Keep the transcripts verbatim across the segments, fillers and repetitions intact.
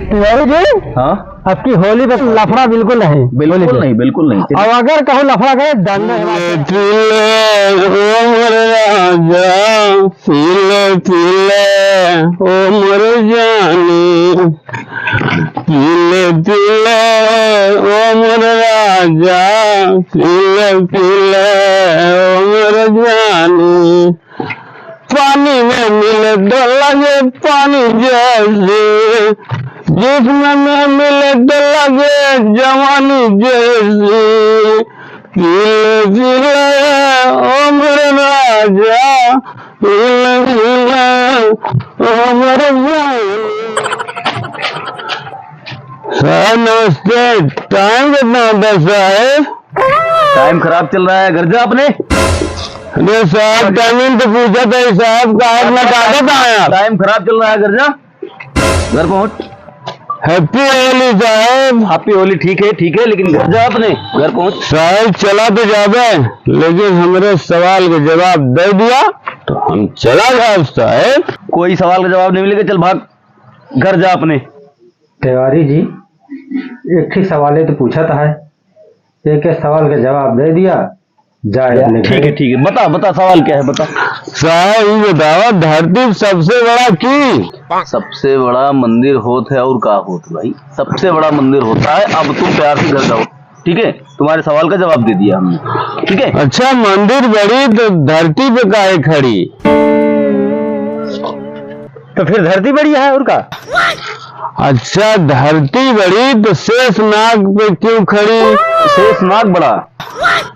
तिवारी जी, हाँ? आपकी होली पे लफड़ा बिल्कुल नहीं। बिल्कुल होली पे। नहीं, बिल्कुल नहीं। और अगर कहूँ लफड़ा करे, डंडा है। तिले तिले ओ मोर राजा, तिले तिले ओ मोर जानी, तिले तिले ओ मोर राजा, तिले तिले ओ मोर जानी। पानी में मिले तो लगे पानी जैसे, जिस्म में मिले तो लगे जवानी जैसे। तिले तिले ओ मोर राजा, तिले तिले ओ मोर राजा। सर नमस्ते, टाइम कितना होता है सर? टाइम खराब चल रहा है, घर जा अपने। अरे साहब, टाइमिंग तो पूछा था साहब, का अपना कागज आया। टाइम खराब चल रहा है, घर जा, घर पहुंच। हैप्पी होली साहब। हैप्पी होली, ठीक है, ठीक है, लेकिन घर जा अपने, घर पहुंच। साहब चला तो जाबे, लेकिन हमरे सवाल के जवाब दे दिया तो हम चला जाब साहब। कोई सवाल का जवाब नहीं मिलेगा, चल भाग, घर जा अपने। तिवारी जी, एक ही सवाल है तो पूछा था है, एक एक सवाल का जवाब दे दिया, जाए अपने ठीक है, घरे। ठीक है, बता, बता, सवाल क्या है, बता। साहब, ये बताओ, धरती पे सबसे बड़ा की? सबसे बड़ा मंदिर होत है और का होत भाई, सबसे बड़ा मंदिर होता है। अब तुम प्यार से घर जाओ, ठीक है? तुम्हारे सवाल का जवाब दे दिया हमने, ठीक है? अच्छा, मंदिर बड़ी तो धरती पे काहे खड़ी? तो फिर धरती बड़ी है और का? अच्छा, धरती बड़ी तो शेष नाग पे क्यों खड़ी? शेष नाग बड़ा।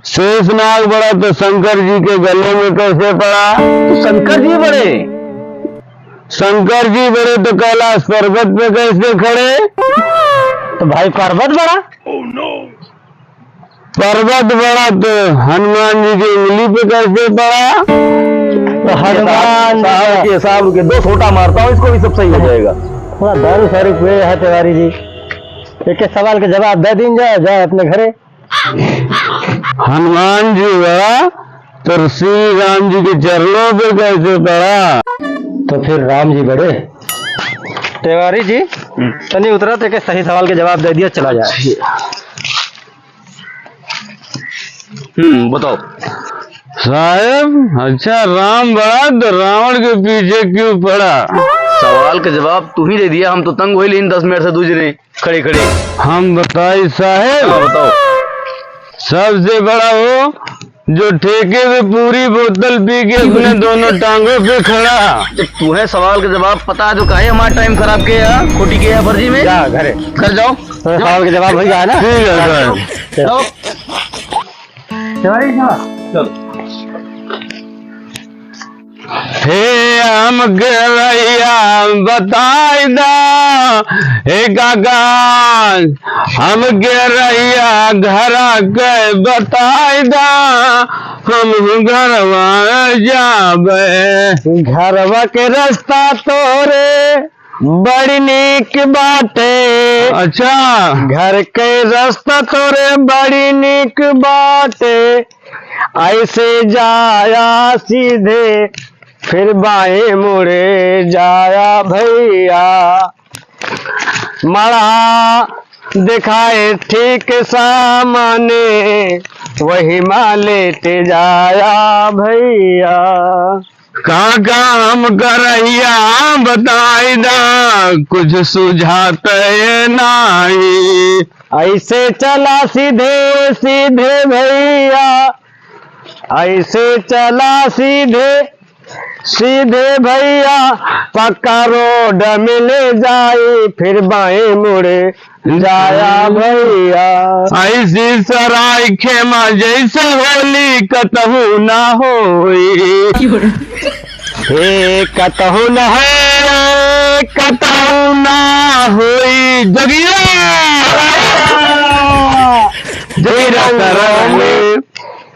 शेष नाग बड़ा तो शंकर जी के गले में कैसे पड़ा? तो शंकर जी बड़े। शंकर जी बड़े तो कैलाश पर्वत पे कैसे खड़े? तो भाई पर्वत बड़ा। पर्वत बड़ा तो हनुमान जी की उंगली पे कैसे पड़ा? तो हनुमान साहब, साहब रुकिए, साहब रुकिए, दो सोटा मारता हूँ, इसको भी सब सही हो जाएगा। थोड़ा दारू सारू पिए है तिवारी जी, एक एक सवाल के जवाब दे दीन जाए, जाए अपने घरे। हनुमान जी बड़ा तो श्री राम जी के चरणों पे कैसे पड़ा? तो फिर राम जी बड़े। तिवारी जी, तनी उतरा तो एक सही सवाल के जवाब दे दिया, चला जाए। हम्म, बताओ। साहब, अच्छा, राम बड़ा तो रावण के पीछे क्यों पड़ा? सवाल का जवाब तू ही दे दिया, हम तो तंग होइल इन दस मिनट से दूसरे खड़े खड़े। हम बताई साहब? हाँ, बताओ। सबसे बड़ा वो जो ठेके में पूरी बोतल पी के अपने दोनों टांगों पे खड़ा। जब तुम्हें सवाल का जवाब पता है तो काहे हमारा टाइम खराब किया है, खोटी किया है, फर्जी में? जा घरे। घर जाओ। तो सवाल का जवाब वही है ना? ठीक है सर। चलो। चलो। हे हमके रहिया बताई दा, हे काका, हमके रहिया घरा के बताई दा, हम घरवा जाबे। घरवा के रास्ता तोरे बड़ी नीक बाटे। अच्छा। घर के रास्ता तोरे बड़ी नीक बाटे, ऐसे जाया सीधे, फिर बाएं मुड़े जाया भैया। मड़ा दिखाए ठीक सामने, वही मा लेट जाया भैया। काका हमका रहिया बताई दा, कुछ सुझात ये नाही। ऐसे चला सीधे सीधे भैया, ऐसे चला सीधे सीधे भैया, पक्का रोड मिल जाई, फिर बाएं मुड़े जाया भैया। ऐसी सराय खेमा जैसे होली कतहू ना होई। हे कतहू न है, कतहू ना होई। जगिया। जगिया।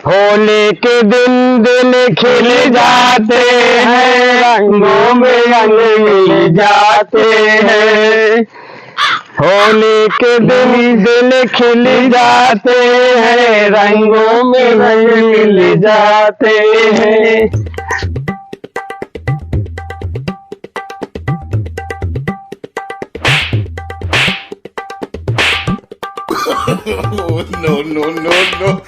होली के दिन दिल खिल जाते हैं, रंगों में रंग मिल जाते हैं। होली के दिन दिल खिल जाते हैं, रंगों में रंग मिल जाते हैं। Oh, no, no, no, no.